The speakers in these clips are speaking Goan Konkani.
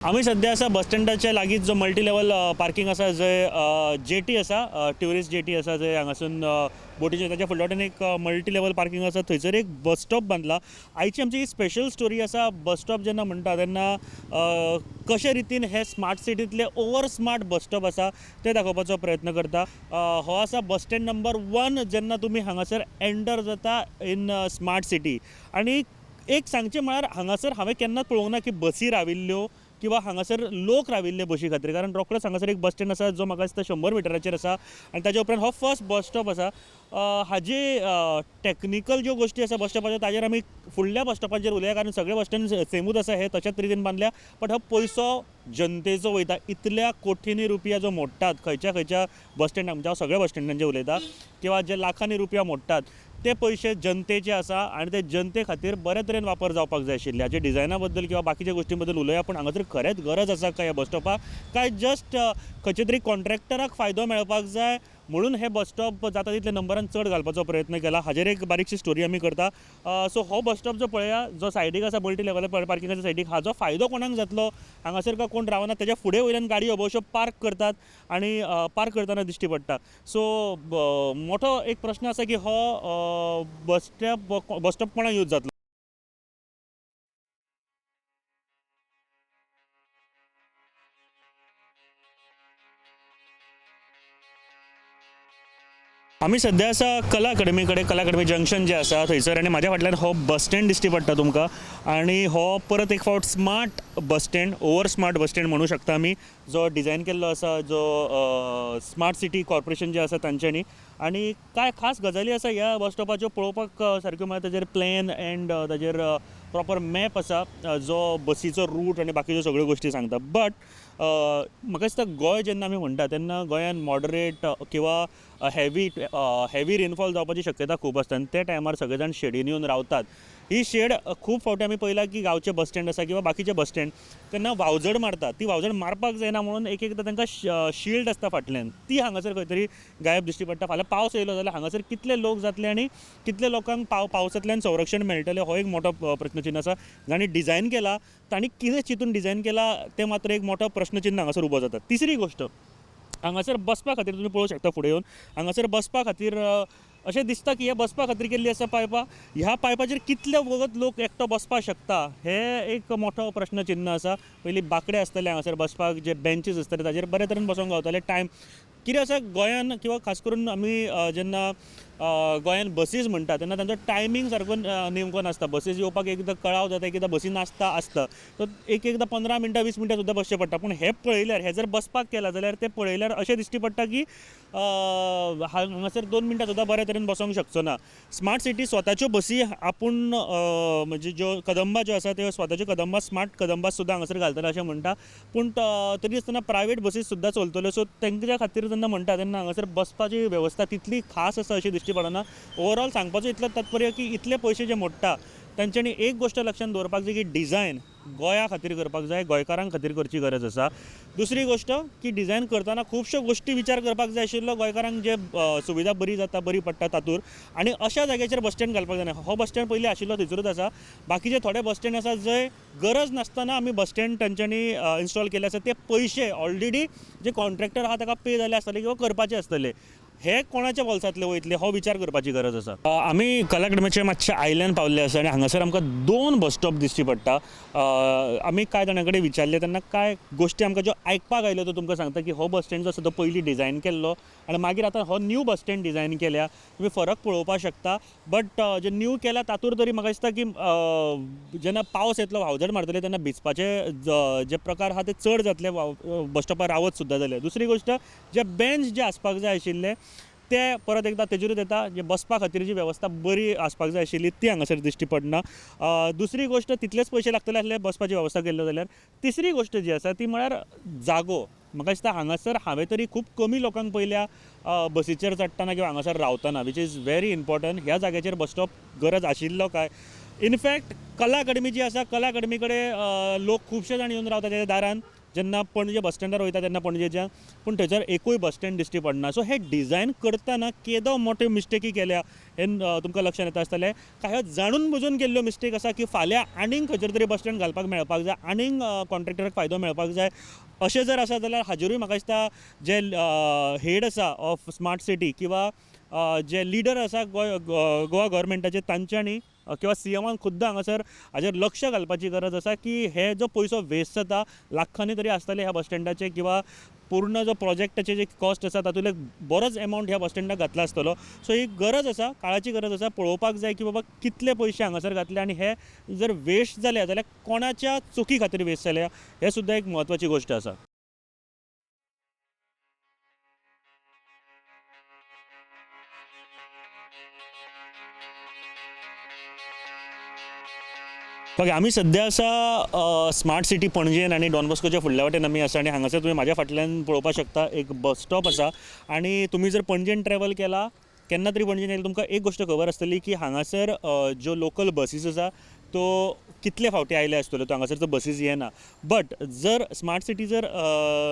आमी सद्या आसा बस स्टँडाच्या लागींच जो मल्टी लेवल पार्किंग आसा, जंय जेटी आसा, ट्युरिस्ट जेटी आसा, जंय हांगासून बोटीचे ताच्या फुडल्या वटेन एक मल्टी लेवल पार्किंग आसा, थंयसर एक बस स्टॉप बांदला. आयची आमची स्पेशल स्टोरी आसा. बस स्टॉप जेन्ना म्हणटा तेन्ना कशे रितीन हे स्मार्ट सिटींतले ओवर स्मार्ट बस स्टॉप आसा ते दाखोवपाचो प्रयत्न करता. हो आसा बस स्टँड नंबर 1 जेन्ना तुमी हांगासर एंटर जाता इन स्मार्ट सिटी. आनी एक सांगचें म्हळ्यार हांगासर हांवें केन्नाच पळोवंक ना की बसी राविल्ल्यो किंवा हांगासर लोक राविल्ले बशी खातीर, कारण रोखडोच हांगासर एक बस स्टँड आसा जो म्हाका दिसता 100 मिटराचेर आसा आनी ताच्या उपरांत हो फर्स्ट बस स्टॉप आसा. हाजे टॅक्निकल ज्यो गोश्टी आसा बस स्टॉपाच्यो ताजेर आमी फुडल्या बस स्टॉपाचेर उलया, कारण सगळे बस स्टँड सेमूच आसा, हे तशेंच रितीन बांदल्या. बट हो पयसो जनतेचो वयता, इतल्या कोटींनी रुपया जो मोडटात खंयच्या खंयच्या बस स्टँडाक, म्हणजे हांव सगळ्या बस स्टँडांचेर उलयता, किंवा जे लाखांनी रुपया मोडटात ते पयशे जनतेचे आसा आनी ते जनते खातीर बरे तरेन वापर जावपाक जाय आशिल्ले. हाचे डिझायना बद्दल किंवा बाकीच्या गोश्टी बद्दल उलोवया, पूण हांगासर खरेंच गरज आसा काय ह्या बस स्टॉपाक, काय जस्ट खंयच्या तरी कॉन्ट्रॅक्टराक फायदो मेळपाक जाय म्हणून हे बस स्टॉप जाता तितले नंबरान चड घालपाचो प्रयत्न केला, हाजेर एक बारीकशी स्टोरी आमी करता. सो हो बस स्टॉप जो पळया जो सायडीक आसा मल्टी लेवल पार्किंगाच्या सायडीक, हाजो फायदो कोणाक जातलो? हांगासर काय कोण रावना, तेज्या फुडें वयल्यान गाडयो अश्यो पार्क करतात आनी पार्क करतना दिश्टी पडटा. सो मोठो एक प्रश्न आसा की हो बस स्टॉप कोणाक यूज जातलो? आमी सद्या आसा कला अकादमी कडेन, कला अकादमी जंक्शन जें आसा थंयसर, आनी म्हाज्या फाटल्यान हो बस स्टँड दिश्टी पडटा तुमकां. आनी हो परत एक फावट smart bus stand, over smart bus stand म्हणू शकता आमी, जो डिजायन केल्लो आसा जो स्मार्ट सिटी कॉर्पोरेशन जें आसा तांच्यांनी. आनी कांय खास गजाली आसा ह्या बस स्टॉपाच्यो पळोवपाक सारक्यो म्हळ्यार ताजेर प्लॅन एंड ताजेर प्रॉपर मॅप आसा जो बसीचो रूट आनी बाकीच्यो सगळ्यो गोश्टी सांगता. बट म्हाका दिसता गोंय जेन्ना आमी म्हणटा तेन्ना गोंयान मॉडरेट किंवा हेवी हेवी रेनफॉल जावपाची शक्यता खूब आसता आनी ते टायमार सगळे जाण शेडीन येवन रावतात. ही शेड खूब फावटी आमी पळयला की गांवचे बस स्टँड आसा किंवा बाकीचे बस स्टँड तेन्ना वावजड मारतात, ती वावजड मारपाक जायना म्हणून एक एकदां तांकां शिल्ड आसता फाटल्यान, ती हांगासर खंय तरी गायब दिश्टी पडटा. फाल्यां पावस येयलो जाल्यार हांगासर कितले लोक जातले आनी कितले लोकांक पावसांतल्यान संरक्षण मेळटलें हो एक मोठो प्रश्नचिन्न आसा. जांणी डिजायन केला तांणी कितें चिंतून डिजायन केला तें मात्र एक मोठो प्रश्नचिन्न हांगासर उबो जाता. तिसरी गोश्ट, हांगासर बसपा खातीर तुमी पळोवंक शकता फुडें येवन, हांगासर बसपा खातीर अशें दिसता की हे बसपा खातीर केल्ली आसा पायपां, ह्या पायपाचेर कितले वगत लोक एकटो बसपाक शकता हे एक मोठो प्रश्नचिन्न आसा. पयलीं बांकडे आसतले हांगासर बसपाक, जे बेंचीस आसतले ताजेर बरे तरेन बसोंक गावताले. टायम कितें आसा गोंयान किंवा खास करून आमी जेन्ना गोंयान बसीस म्हणटा तेन्ना तांचो टायमींग सारको नेमको नासता. बसीस येवपाक एकदां कळाव जाता, एकदां बसी नासता आसता, सो एक एकदां 15 मिनटां 20 मिनटां सुद्दां बसचें पडटा. पूण हें पळयल्यार, हें जर बसपाक केलां जाल्यार तें पळयल्यार अशें दिश्टी पडटा की हांगासर 2 मिनटां सुद्दां बरे तरेन बसोंक शकचो ना. स्मार्ट सिटी स्वताच्यो बसी आपूण म्हणजे ज्यो कदंबा ज्यो आसा त्यो स्वताच्यो कदंबा, स्मार्ट कदंबा सुद्दां हांगासर घालतले अशें म्हणटा, पूण तरी आसतना प्रायवेट बसीस सुद्दां चलतल्यो. सो तेंच्या खातीर जेन्ना म्हणटा तेन्ना हांगासर बसपाची वेवस्था तितली खास आसा अशी दिश्टी पडना. ओवरऑल सांगपाचो इतलें तात्पर्य की इतले पयशे जे मोडटा तांच्यांनी एक गोश्ट लक्षांत दवरपाक जाय की डिजायन गोंया खातीर करपाक जाय, गोंयकारां खातीर करची गरज आसा. दुसरी गोश्ट की डिजायन करतना खुबश्यो गोश्टी विचार करपाक जाय आशिल्लो, गोंयकारांक जे सुविधा बरी जाता, बरी पडटा तातूर, आनी अशा जाग्याचेर बस स्टँड घालपाक जायना. हो बस स्टँड पयलीं आशिल्लो थंयसरूच आसा, बाकीचे थोडे बस स्टँड आसा जंय गरज नासतना आमी बस स्टँड तांच्यांनी इन्स्टॉल केले आसा, ते पयशे ऑलरेडी जे कॉन्ट्रॅक्टर आहा ताका पे जाल्ले आसतले किंवा करपाचे आसतले, हे कोणाच्या बोल्सांतले वयतले हो विचार करपाची गरज आसा. आमी कला अकादमीच्या मातशे आयल्यान पावल्ले आसा आनी हांगासर आमकां 2 बस स्टॉप दिश्टी पडटा. आमी कांय जाणां कडेन विचारलें तेन्ना कांय गोश्टी आमकां ज्यो आयकपाक आयल्यो त्यो तुमकां सांगता की हो बस स्टँड जो आसा तो पयलीं डिजायन केल्लो आनी मागीर आतां हो न्यू बस स्टँड डिजायन केल्या, तुमी फरक पळोवपाक शकता. बट जे न्यू केला तातूंत तरी म्हाका दिसता की जेन्ना पावस येतलो, वावझड मारतले तेन्ना भिजपाचे जे प्रकार आहा ते चड जातले, बस स्टॉपार रावत सुद्दां जाल्यार. दुसरी गोश्ट, जे बेंच जे आसपाक जाय आशिल्ले ते परत एकदां तेजेरूच येता, जे बसपा खातीर जी वेवस्था बरी आसपाक जाय आशिल्ली ती हांगासर दिश्टी पडना. दुसरी गोश्ट, तितलेच पयशे लागतले आसले बसपाची वेवस्था केल्लो जाल्यार. तिसरी गोश्ट जी आसा ती म्हळ्यार जागो. म्हाका दिसता हांगासर हांवें तरी खूब कमी लोकांक पळयल्या बसीचेर चडटना किंवा हांगासर रावतना, which is very important. ह्या जाग्याचेर बस स्टॉप गरज आशिल्लो काय? इनफॅक्ट कला अकादमी जी आसा, कला अकादमी कडेन लोक खुबशे जाण येवन रावता तेच्या दारान, जेन्ना पणजे बस स्टँडार वयता तेन्ना पणजेच्यान, पूण थंयसर एकूय बस स्टँड दिश्टी पडना. सो हे डिजायन करतना केदो मोठ्यो मिस्टेकी केल्या हें तुमकां लक्षांत येता आसतलें. काय जाणून बुजून केल्ल्यो मिस्टेक आसा की फाल्यां आनीक खंयसर तरी बस स्टँड घालपाक मेळपाक जाय, आनीक कॉन्ट्रॅक्टराक फायदो मेळपाक जाय, अशें जर आसा जाल्यार हाजेरूय म्हाका दिसता जे हेड आसा ऑफ स्मार्ट सिटी किंवा जे लिडर आसा गोंय गोवा गव्हर्मेंटाचे तांच्यांनी किंवा सीएमान खुद्द हांगासर हाजेर लक्ष घालपाची गरज आसा की हे जो पयसो वेस्ट जाता लाखांनी तरी आसतले ह्या बस स्टँडाचे किंवा पूर्ण जो प्रोजेक्टाचे जे कॉस्ट आसा तातूंतले बरोच एमावंट ह्या बस स्टँडाक घातला आसतलो. सो ही गरज आसा, काळाची गरज आसा, पळोवपाक जाय की बाबा कितले पयशे हांगासर घातले आनी हे जर वेस्ट जाले जाल्यार कोणाच्या चुकी खातीर वेस्ट जाल्या हें सुद्दां एक म्हत्वाची गोश्ट आसा. बघा, आमी सद्या आसा स्मार्ट सिटी पणजेन आनी डॉन बॉस्कोच्या फुडल्या वाटेन आमी आसा आनी हांगासर तुमी म्हाज्या फाटल्यान पळोवपाक शकता एक बस स्टॉप आसा. आनी तुमी जर पणजेन ट्रॅवल केला केन्ना तरी पणजेन येयले तुमकां एक गोश्ट खबर आसतली की हांगासर ज्यो लोकल बसीस आसा तो कितले फावटी आयले आसतल्यो, तो हांगासर तो बसीस येना. बट जर स्मार्ट सिटी जर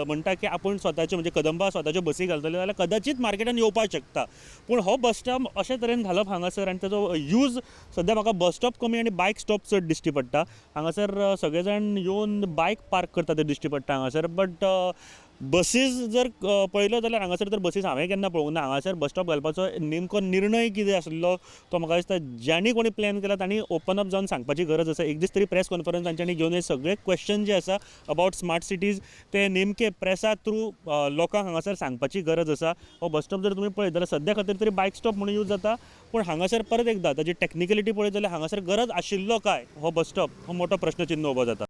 म्हणटा की आपूण स्वताच्यो म्हणजे कदंबा स्वताच्यो बसी घालतल्यो जाल्यार कदाचीत मार्केटान येवपाक शकता. पूण हो बस स्टॉप अशे तरेन घालप हांगासर आनी ताजो यूज सद्या म्हाका बस स्टॉप कमी आनी बायक स्टॉप चड दिश्टी पडटा. हांगासर सगळे जाण येवन बायक पार्क करता ते दिश्टी पडटा हांगासर. बट बसीस जर पळयल्यो जाल्यार हांगासर तर बसीस हांवें केन्ना पळोवंक ना. हांगासर बस स्टॉप घालपाचो नेमको निर्णय कितें आसलो तो म्हाका दिसता ज्यांनी कोणी प्लॅन केला तांणी ओपन अप जावन सांगपाची गरज आसा. एक दीस तरी प्रेस कॉन्फरन्स तांच्यांनी घेवन हे सगळे क्वेश्चन जे आसा अबावट स्मार्ट सिटीज ते नेमके प्रेसा थ्रू लोकांक हांगासर सांगपाची गरज आसा. हो बस स्टॉप जर तुमी पळयत जाल्यार सद्या खातीर तरी बायक स्टॉप म्हणून यूज जाता, पूण हांगासर परत एकदां ताजी टॅक्निकलिटी पळयत जाल्यार हांगासर गरज आशिल्लो काय हो बस स्टॉप हो मोठो प्रश्नचिन्न उबो जाता.